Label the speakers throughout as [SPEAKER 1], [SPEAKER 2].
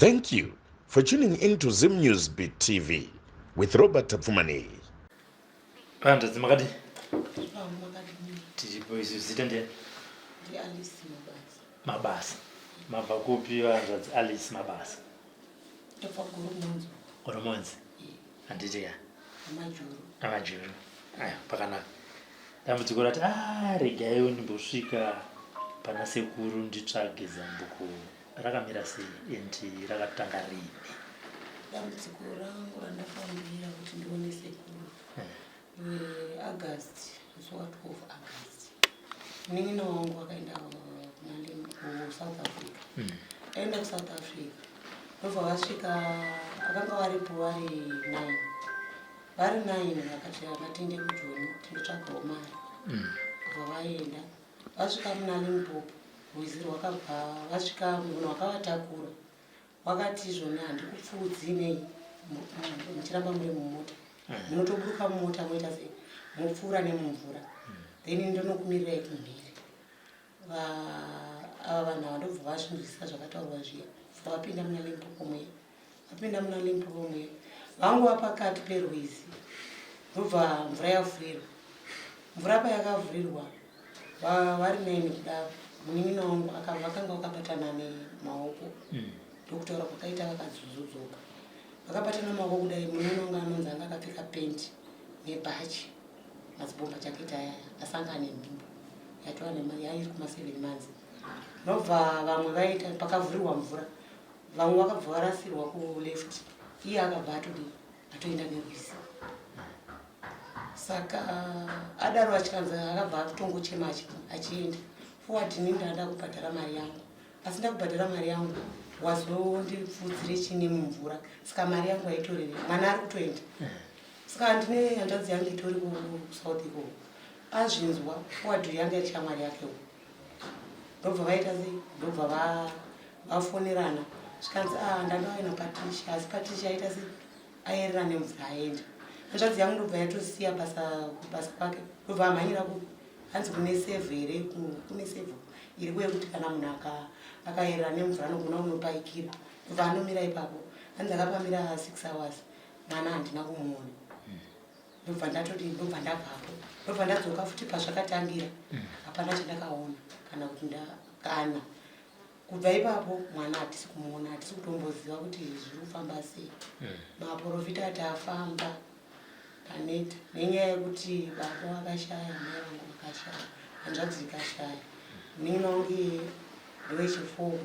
[SPEAKER 1] Thank you for tuning in to Zim News Beat TV with Robert Tapfumaneyi.
[SPEAKER 2] Panzvadzi makadii? Tiripo isu zita ndiani?
[SPEAKER 3] Ndi Alice Mabasa.
[SPEAKER 2] Mabasa. Mabva kupi vanzvadzi Alice Mabasa?
[SPEAKER 3] Ndobva Goromonzi.
[SPEAKER 2] Goromonzi. Handiti ya.
[SPEAKER 3] Amajuru.
[SPEAKER 2] Amajuru. Aya, pakanaka. Dambudziko rati ah regai ndimbosvika pana sekuru nditsvage zambuko rakamira sei and rakatanga rini?
[SPEAKER 3] Dambudziko rangu randafambira kuti ndione sekuru eh. August, musi wa 12 August, munin'ina wangu akaenda kuSouth Africa. Aenda kuSouth Africa ndobva vasvika, akanga varipo vari 9, vari 9 vakati ngatiende kuJoni tindotsvagawo mari. Bva vaenda, vasvika muna Limpopo, rwizi rwakabva vasvika, munhu wakavatakura wakati izvoni handikupfuudzi nei muchiramba muri mumota, munotoburuka mumota moita sei, mopfuura nemumvura, then ndonokumirirai kumhiri. Ava vanhu ava ndobva vazvinzwisisa zvakataurwa zviya, bva vapinda muna Limpopo muya. Vapinda muna Limpopo muya, vangova pakati perwizi, ndobva mvura yavhurirwa. Mvura payakavhurirwa, vari nine kudaro, munin'ina wangu vakanga vakabatana nemaoko, ndokutaura kwakaita vakadzuzudzoka vakabatana maoko kudai. Munin'ina wangu anonzi anga akapfeka penti nebhachi, madzibhomba jaketi aya, asangana nenhumbu yatova yairi kuma 7 months. Nobva vamwe vaita, pakavhurirwa mvura, vamwe vakabva varasirwa kuleft, iye akabva atodii, atoenda nerwizi. Saka adaro achikanzi akabva akutongochema achienda forward. Ini ndada kubhadhara mari yangu, asi ndakubhadhara mari yangu wazondipfuudzire chine mumvura, saka mari yangu haitorere, mwana ari kutoenda. Saka ndine hanzvadzi yangu itori kuSouth ikoko, azvinzwa forward, yanga iri shamwari yakewo, ndobva vaita sei, ndobva vafonerana, zvikanzi a ndandawaina Patricia, asi Patricia aita sei, ayerera nemvura aenda. Hanzvadzi yangu ndobva yatosiya basa, kubasa kwake, ndobva amhanyira ku hanzi kune sevhu here, kune sevhu iriko yekuti kana munhu akayerera nemvura anogona kunopaikira. Ndobva anomira ipapo, hanzi akapamira 6 hours, mwana handina kumuona. Ndobva ndatodi, ndobva ndabvapo, ndobva ndadzoka futi pazvakatangira, hapana chandakaona kana kuti kana kubva ipapo mwana hatisi kumuona, hatisi kutomboziva kuti zviri kufamba sei. Maprofita ati afamba taneta nenyaya yekuti baba vakashaya, mai vangu vakashaya, hanzvadzi ikashaya, munin'ina wangu iye ndewechifour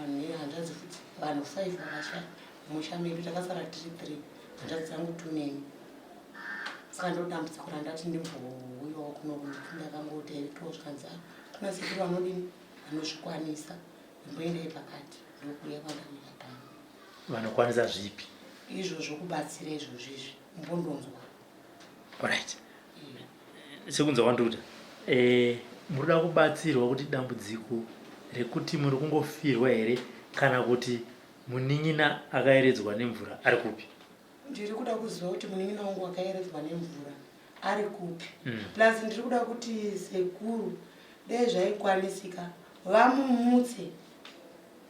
[SPEAKER 3] nehanzvadzi futi, vanhu 5 vakashaya mumusha medu, takasara tiri 3, hanzvadzi dzangu 2 neni. Saka ndo dambudziko randati ndimbouyawo kuno, ndakangotaitowo zvikanzi ah, kuna sekuru vanodini, vanozvikwanisa, ndimboendai pakati. Ndokuuya kwandamira pano.
[SPEAKER 2] Vanokwanisa zvipi?
[SPEAKER 3] Izvo zvokubatsira izvozvo izvi, mbondonzwa.
[SPEAKER 2] Alright, sekunzwa kwandikuita, muri kuda kubatsirwa kuti dambudziko rekuti muri kungofirwa here, kana kuti munin'ina akayeredzwa nemvura ari kupi?
[SPEAKER 3] Ndiri kuda kuziva kuti munin'ina wangu wakayeredzwa nemvura ari kupi. Plus ndiri kuda kuti sekuru dai zvaikwanisika vamumutse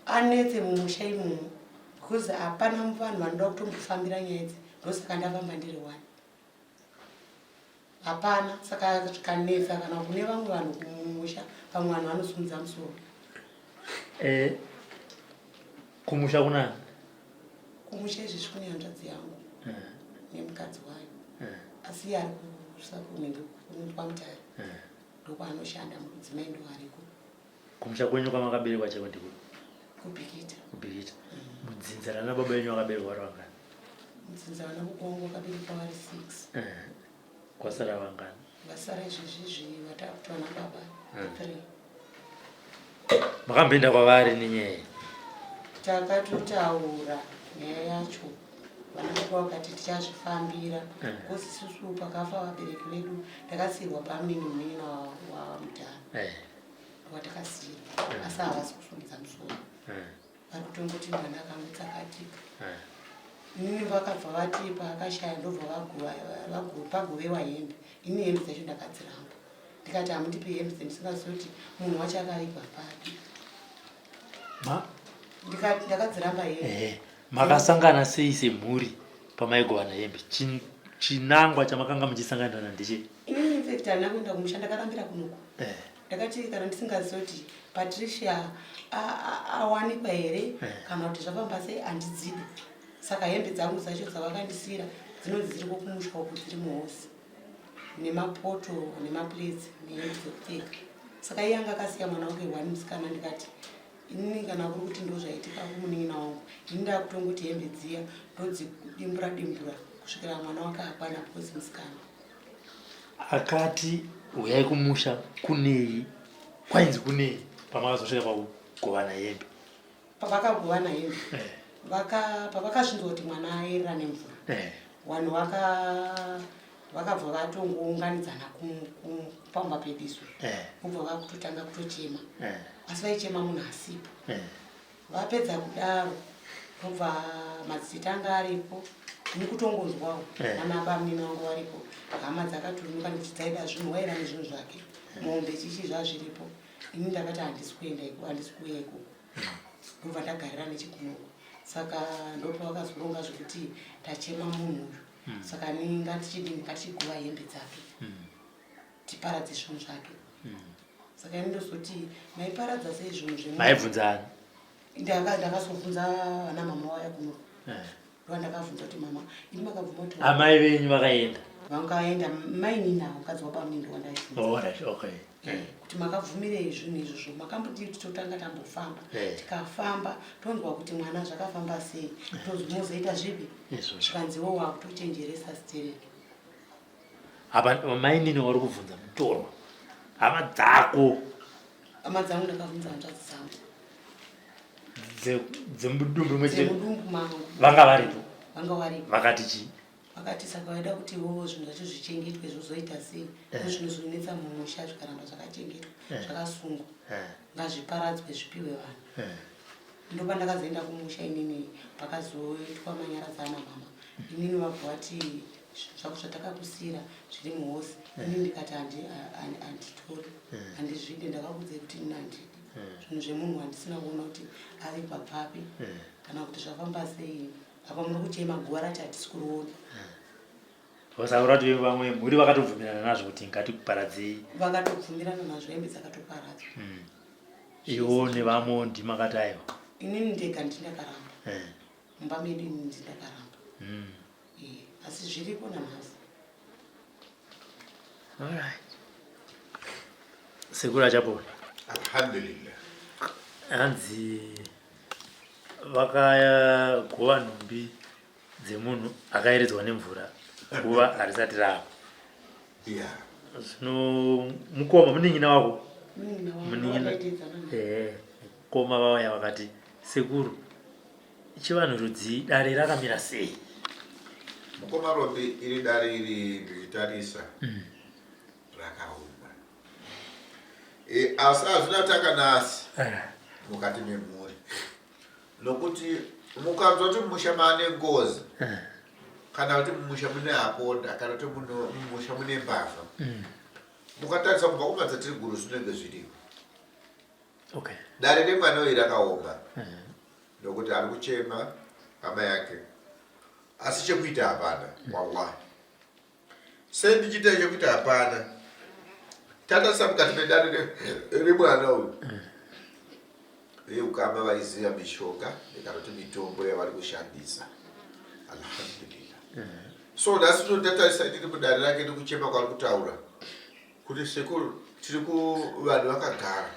[SPEAKER 3] anetse mumusha imomo, because hapana vanhu vanoda kutombofambira nyaya idzi, ndosaka ndafamba ndiri one, hapana. Saka zvikanetsa kana kune vamwe vanhu kumusha, pamwe vanhu vanosumudza musoro.
[SPEAKER 2] Kumusha kunani?
[SPEAKER 3] Kumusha izvezvi kune hanzvadzi yangu nemukadzi wayo, asi iye ari kunenge kwaMutare, ndokwaanoshanda, mudzimai ndo ariko.
[SPEAKER 2] Kumusha kwenyu kwamakaberekwa chaiko ndiko?
[SPEAKER 3] KuBhikita.
[SPEAKER 2] KuBhikita. Mudzinza rana baba venyu vakaberekwa vari vangani?
[SPEAKER 3] Mudzinza vana baba vangu vakaberekwa vari 6.
[SPEAKER 2] Kwasara vangani?
[SPEAKER 3] Vasara izvezvizvi vatakuti vana baba 3.
[SPEAKER 2] Makamboenda kwavari nenyaya iyi?
[SPEAKER 3] Takatotaura nyaya yacho, vana baba vakati tichazvifambira, because isusu pakafa vabereki vedu takasiyirwa pamunini, munin'ina wamudhara watakasiyirwa, asi havasi kusumudza musoro, vari kutongoti mwana akangotsakatika. Inini vakabva vati paakashaya ndobva pagovewa hembe, ini hembe dzacho ndakadziramba, ndikati hamundipi hembe dzendisingazivi kuti munhu wacho akavigwa papi.
[SPEAKER 2] Ma?
[SPEAKER 3] Ndakadziramba hembe.
[SPEAKER 2] Makasangana sei semhuri pamaigovana hembe? Chinangwa chamakanga muchisanganirana ndeche?
[SPEAKER 3] Inini infact handina kuenda kumusha, ndakarambira kunoku. Ndakati kana ndisingazivi kuti Patricia awanikwa here kana kuti zvafamba sei, handidzidi. Saka hembe dzangu dzacho dzavakandisiyira dzinonzi dziriko kumusha uku, dziri muhosi, nemapoto nemaplates nehembe dzekupfeka. Saka iye anga akasiya mwana wake one musikana. Ndikati inini kana kuri kuti ndo zvaitika kumunin'ina wangu, ini ndakutongoti hembe dziya ndodzidimbura dimbura kusvikira mwana wake akwana, because musikana.
[SPEAKER 2] Akati uyai kumusha kunei? Kwainzi kunei pamakazosvika pakugovana hembe?
[SPEAKER 3] Pavakagovana hembe, pavakazvinzwa kuti mwana ayerera nemvura, vanhu vakabva vatongounganidzana pamba pedu isu, vobva vakutotanga kutochema, asi vaichema munhu asipo. Vapedza kudaro, ndobva madzita anga aripo nekutongonzwawo vana bamunini vangu varipo, hama dzakatonuka nekuti dzaida zvinhu, waida nezvinhu zvake, mombe, chichi zvazviripo. Ini ndakati handisi kuenda iko, handisi kuuya ikoko, ndobva ndagarira nechikunoko. Saka ndopavakazoronga zvekuti tachema munhu uyu, saka ni ngatichidini, ngatichiguva hembe dzake, tiparadze zvinhu zvake. Saka ini ndozoti maiparadza sei zvinhu zvemunhu?
[SPEAKER 2] Maibvunzani?
[SPEAKER 3] Ndakazobvunza vana mama vaya kunoko. Ndovandakabvunza kuti, mama, imi makabvuma kuti
[SPEAKER 2] Amai venyu vakaenda?
[SPEAKER 3] Vangaenda mainini avo, mukadzi wabamunini, wandaibvunza.
[SPEAKER 2] Oh, right, okay.
[SPEAKER 3] Kuti makabvumirei zvinhu izvozvo? Makambodii kuti totanga tambofamba, tikafamba tonzwa kuti mwana zvakafamba sei, mozoita zvipi?
[SPEAKER 2] Izvozvo.
[SPEAKER 3] Zvikanziwo wakutochenjeresa stereki.
[SPEAKER 2] Apa mainini wari kubvunza mutorwa, hama dzako?
[SPEAKER 3] Hama dzangu, ndakabvunza hanzvadzi dzangu.
[SPEAKER 2] Dzemudumbu rimwe chete?
[SPEAKER 3] Dzemudumbu mangu.
[SPEAKER 2] Vanga varipo?
[SPEAKER 3] Vanga varipo.
[SPEAKER 2] Vakati chii?
[SPEAKER 3] Vakati saka vaida kuti ivovo zvinhu zvacho zvichengetwe, zvozoita sei? Ndozvinozonetsa mumusha zvikaramba zvakachengetwa, zvakasungwa. Ngazviparadzwe, zvipiwe vanhu. Ndopandakazoenda kumusha inini, pakazoitwa manyaradza ana mama. Inini vabva vati zvako zvatakakusiyira zviri muhosi. Inini ndikati handitori, handizvide. Ndakakudzai kuti inini handidi zvinhu zvemunhu wandisina kuona kuti avigwa papi kana kuti zvafamba sei. Apa muri kuchema, guva racho hatisi kuriona.
[SPEAKER 2] Vasaura kuti vamwe mhuri vakatobvumirana nazvo kuti ngatiparadzei?
[SPEAKER 3] Vakatobvumirana nazvo, hembe dzakatoparadzwa.
[SPEAKER 2] Iwo nevamwe ndimakati aiwa?
[SPEAKER 3] Inini ndega ndindakaramba. Mumba medu inini ndindakaramba. Asi zviripo nanhasi.
[SPEAKER 2] Alright, sekuru achapona.
[SPEAKER 1] Alhamdulillah.
[SPEAKER 2] Hanzi vakagova nhumbi dzemunhu akayeredzwa nemvura, guva harisati rava. Zvino mukoma, munin'ina wako?
[SPEAKER 3] Munin'ina wangu.
[SPEAKER 2] Munin'ina.
[SPEAKER 3] Wandaideedzana naye.
[SPEAKER 2] Mukoma vauya vakati, sekuru, chivanhu rudzii? Dare rakamira sei?
[SPEAKER 4] Mukoma Robi, iri dare iri ndichitarisa rakaoma. Asi hazvina takanasi mukati memhuri, nokuti mukanzwa kuti mumusha maane ngozi, kana kuti mumusha mune aponda, kana kuti mumusha mune mbavha, mukatarisa kubva kumadzatiri zvinenge zviriko. Dare remwana uyu rakaoma, nokuti ari kuchema hama yake, asi chekuita hapana. Wallahi, sei ndichiita chekuita hapana? Tatarisa mukati medare remwana uyu, veukama vaiziva mishonga kana kuti mitombo yavari kushandisa. Alhamdulillah. So nhasi tinotatarisa inini mudare rake nekuchema kwari kutaura kuti, sekuru, tiri kuvanhu vakagara,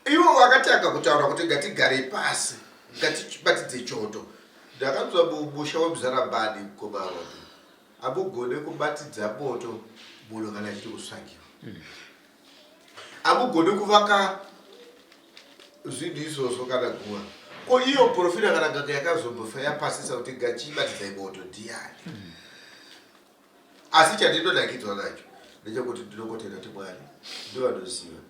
[SPEAKER 4] ivo vakatanga kutaura kuti ngatigarei pasi, ngatibatidze choto. Ndakanzwa mumusha weMuzarabani, komarodi, hamugone kubatidza moto munhu kana achiri kusvakiwa, hamugone kuvaka zvinhu izvozvo kana guva. Ko iyo profita kana ganga yakazombofa yapasisa kuti ngachibatidzai moto ndiani? Asi chandinonakidzwa nacho ndechekuti ndinongotenda kuti Mwari ndovanoziva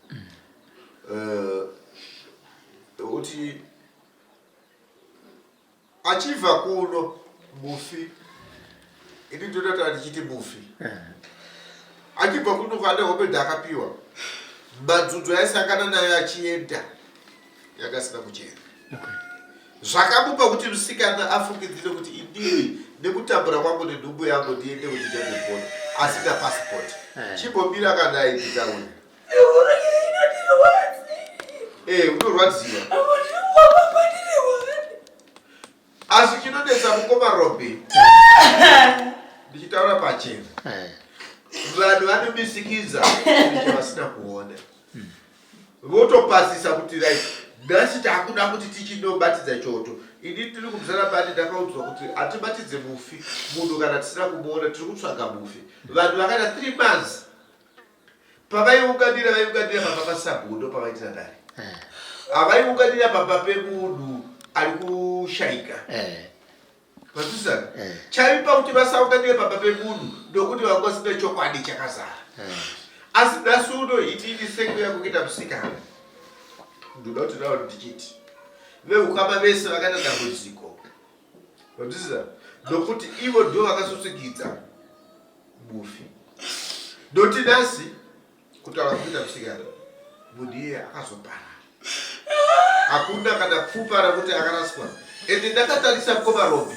[SPEAKER 4] kuti achibva kuno mufi, ini ndinotaura ndichiti mufi, achibva kuno kwane hope ndaakapiwa, madzudzo aisangana nayo achienda yakasina kuchena. Zvakamupa kuti musikana afungidzire kuti inini nekutambura kwangu nenhumbu yangu ndiende kuchijabepona asina passport. Eh. Chimbomira kadai titaure. Eh, unorwadziwa. Asi chinonetsa mukoma Robbie ndichitaura pachena. Eh. Vanhu vanomisikidza chinhu chavasina kuona. Votopasisa kuti right nhasi takuda kuti tichinobatidza choto. Ini tiri kumuzarabani ndakaudzwa kuti hatibatidze mufi munhu kana tisina kumuona tiri kutsvaga mufi. Vanhu vakaita 3 months pavaiunganira vaiunganira pamba pasabhuku ndopavaitira dare eh. havaiunganira pamba pemunhu ari kushaika eh. Mazwisana? Eh. Chaipa kuti vasaunganire pamba pemunhu ndokuti vanga vasina chokwadi chakazara. Asi nhasi uno inini sekuya kukuita musikana. Ndoda kuti nawo ndichiti veukama vese vakaita dambudziko. Mazwisana? Nokuti ivo ndo vakasosvikidza mufi. Ndoti nhasi Kutaura kuita musikana munhu iye akazoparara. Hakuna kana pfupa rakuti akaraswa. Ende ndakatarisa mukoma Robi.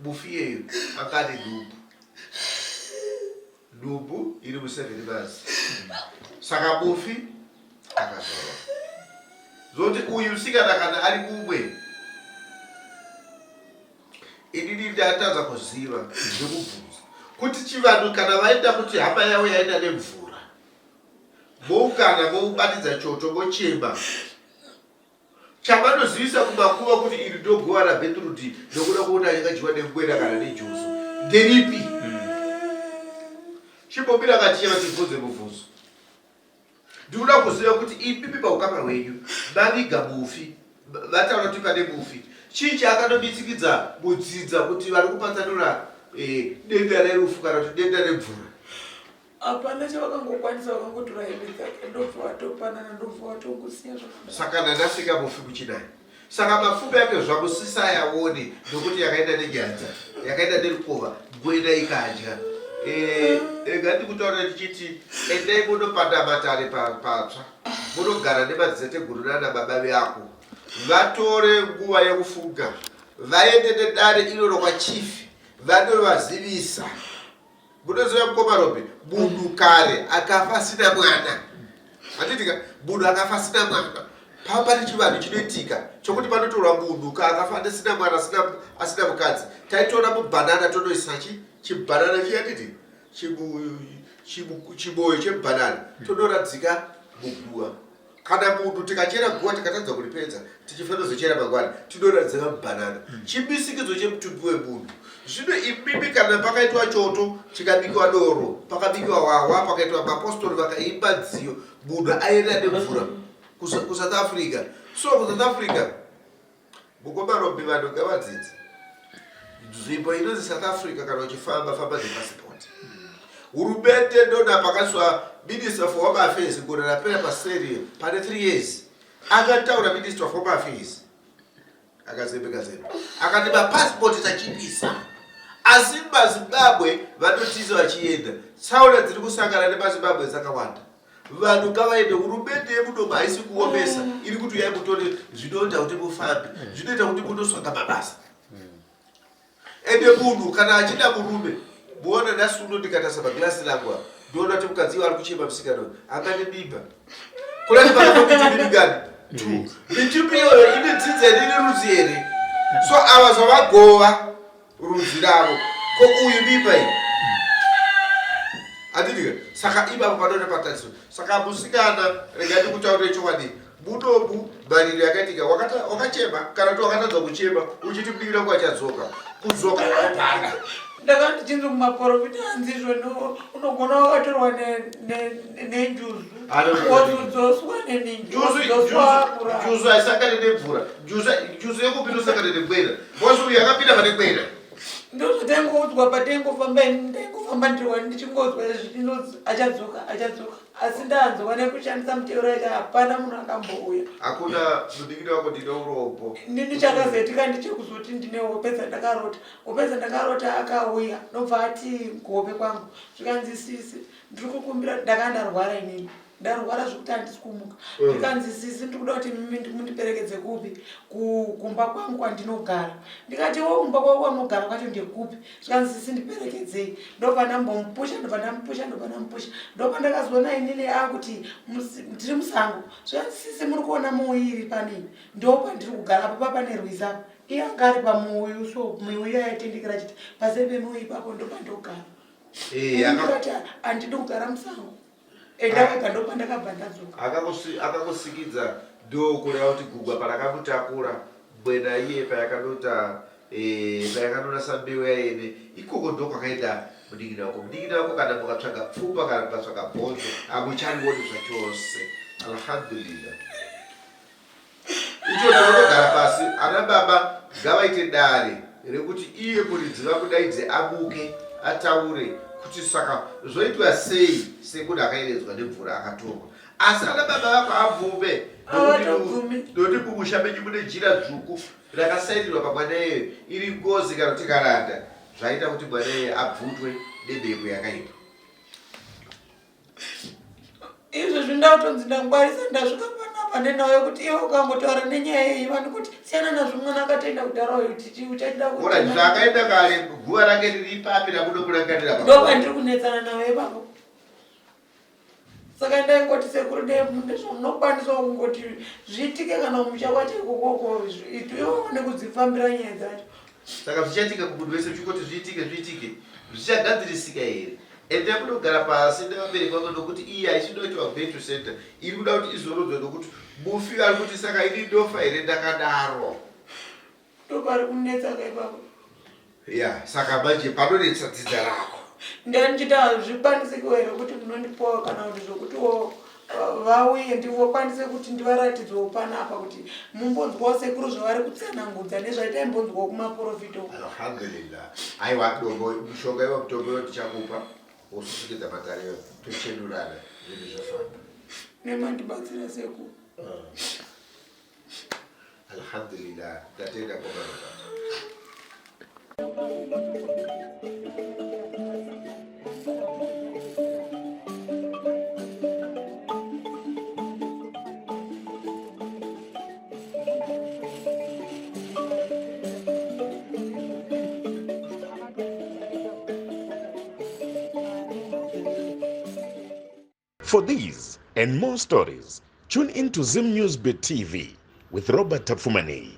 [SPEAKER 4] Mufi iyeyo anga ane nhumbu. Nhumbu iri mu7 months. Saka mufi akazorora. Zoti uyu musikana kana ari kumwe Inini ndatadza kuziva ndokubvunza kuti chivanhu kana vaida kuti hama yavo yaenda nemvura voukana voubatidza choto vochema chavanozivisa kumakuva kuti iri ndoguva rabetrudi ndokuda kuona yakadyiwa nengwena kana nejuzu nderipi chimbomira katichema tibvunze mubvunzo Ndikuda kuziva kuti imimi paukama hwenyu maviga mufi vataura kuti pane mufi chii chaakanomitsikidza mudzinza kuti vari kupatsanura eh, denda rerufu kana kuti denda remvura
[SPEAKER 5] hapana chavakangokwanisa vakangotora hembe dzake ndobva vatopanana ndobva vatongosiya
[SPEAKER 4] saka ndandasvika mufi kuchinai Saka mapfupa yake zvakusisayaone nokuti yakaenda nenyanza yakaenda nerukova ngwena ikadya. Eh, rega ndikutaura ndichiti endai munopanda matare patsva munogara nemadziteteguru nana baba veako vatore nguva yekufunga vaende nedare iroro kwachief vanovazivisa Munoziva mukoma Robi, munhu kare akafa asina mwana, handitika munhu akafa asina mwana pava pane chivanhu chinoitika chokuti panotorwa munhu ka akafa asina mwana asina mukadzi, taitora mubhanana tonoisa chi chibhanana chiya nditi chiboyo chebhanana tonoradzika muguva. Kana munhu tikachera guva tikatadza kuripedza tichifanira kuzochera mangwana tinoradzika mubhanana chimisikidzo chemutumbi wemunhu. Zvino imimi kana pakaitwa choto chikabikiwa doro pakabikiwa hwahwa pakaitwa mapostori vakaimba dziyo munhu aenda nemvura kuSouth Africa so kuSouth Africa Mukoma Robbie vanhu ngavadzidze. Nzvimbo inonzi South Africa kana uchifamba famba nepasipoti. Hurumende ndona pakaswa Minister for Home Affairs gore rapera paseri pane 3 years akataura Minister of Home Affairs akazembeka zembe akati mapasipoti tachipisa asi maZimbabwe vanotiza vachienda tsaona dziri kusangana nemaZimbabwe dzakawanda Vanhu ngavaende, hurumende yemudomo haisi kuomesa, iri kuti uyai mutore zvinoita kuti mufambe, zvinoita kuti munosvaka mabasa. Ende munhu kana achida murume, muona nhasi uno ndikatarisa pagirasi rangu apa, ndoona kuti mukadzi iwo ari kuchema musikana uyu, anga nemimba. Kurati pakafa mitumbi mingani? Two. Mitumbi iyoyo ine dzinza here, ine rudzi here? So ava zvavagova rudzi ravo ko uyu mimba iyi handiti saka ipapo panoda patariso saka musikana rega ndikutaurire chokwadi munomu mhariro yakaitika wakachema kana kuti wakatadza kuchema uchiti mudikira wangu achadzoka kudzoka hapana
[SPEAKER 5] ndakanga ndichinzi kumaporofita hanzi izvo unogona wakatorwa nenjuzu wozodzoswa
[SPEAKER 4] nenjuzu haisangane nemvura njuzu yekupi inosangana nengwena Boss uyu akapinda pane kwena.
[SPEAKER 5] Ndozvatangoudzwa pataingofamba ini ndaingofamba ndiri wani ndichingonzwa zvichinonzi achadzoka achadzoka asi ndanzwa nekushandisa miteuro yacho hapana munhu akambouya.
[SPEAKER 4] Hakuna mudikiti wako ndine urombo.
[SPEAKER 5] Nini chakazoitika ndechekuzoti ndine hope dzandakarota hope dzandakarota akauya ndobva ati kuhope kwangu zvikanzi sisi ndiri kukumbira ndakanga ndarwara inini. Ndarwara zvekuti handisi kumuka. Zvikanzi sisi ndikuda kuti mundiperekedze kupi? Kumba kwangu kwandinogara. Ndikati wo kumba kwako kwaunogara kwacho ndekupi? Zvikanzi sisi ndiperekedzei. Ndobva ndambomupusha, ndobva ndamupusha, ndobva ndamupusha. Ndopandakazoona inini akuti ndiri musango. Zvikanzi sisi muri kuona muuyi iri panei? Ndopandiri kugara apo pane rwizi apo. Iye anga ari pamuuyu so miuyu yaitendekera chiti pazere pemiuyu ipapo ndopandogara. Ndikati handidi kugara musango. Enda wega ndopandakabva ndadzoka.
[SPEAKER 4] Akakusikidza ndokureva kuti gugwa parakamutakura mbwena iye payakanota payakanonasa mbeu yaene ikoko ndokwakaenda munin'ina wako. Munin'ina wako kana mukatsvaga pfupa kana mukatsvaga bhonzo hamucharioni zvachose. Alhamdulillah. Icho chaunogara pasi ana baba ngavaite dare rekuti iye muridzi vamudaidze amuke ataure kuti saka zvoitwa sei semunhu akayeredzwa nemvura akatorwa asi ana baba vako abvume nokuti mumusha menyu mune jira dzvuku rakasairirwa pamwana iyeyo iri ngozi kana kuti karanda zvaita kuti mwana iyeye abvutwe nemhepo yakaipa.
[SPEAKER 5] Izvozvi ndakutonzi ndangwarisa ndasvika panapa nenhau yekuti iwe ukangotaura nenyaya iyi vanhu kuti siyana nazvo mwana akatoenda kudhara uyu tichi uchachida
[SPEAKER 4] kuti Ora zvakaenda kare guva rake riri papi ramunomurangarira
[SPEAKER 5] pa ndopandiri kunetsana nawo ipapo. Saka ndaingoti sekuru ndezvamunokwanisawo kungoti zviitike kana kumusha kwacho ikokoko iwe uone kudzifambira nyaya dzacho.
[SPEAKER 4] Saka zvichaitika kumunhu wese uchingoti zviitike zviitike zvichagadzirisika here? Endai munogara pasi nevabereki vako nokuti iyi haisi inoitwa back to center iri kuda kuti izorodzwe nokuti mufi ari kuti saka ini ndofa here ndakadaro.
[SPEAKER 5] Ndopari kunetsa ka ipapo.
[SPEAKER 4] Ya saka manje panonetsa dzidza rako.
[SPEAKER 5] Ndandichiti hazvikwanisiki here kuti munondipawo kana kuti zvokutiwo vauye ndivokwanise kuti ndivaratidzewo panapa kuti mumbonzwawo sekuru zvavari kutsanangudza nezvaitaimbonzwawo kumaporofita uko.
[SPEAKER 4] Alhamdulillah. Aiwa dombo mishonga iwa mutombo iwa tichakupa wosusukidza matare iwa tochenurana zvinhu zvofamba.
[SPEAKER 5] Nemandibatsira sekuru.
[SPEAKER 4] Alhamdulillah. Ndatenda kwa Robert.
[SPEAKER 1] For these and more stories, tune in to Zim News Bit TV with Robert Tapfumaneyi.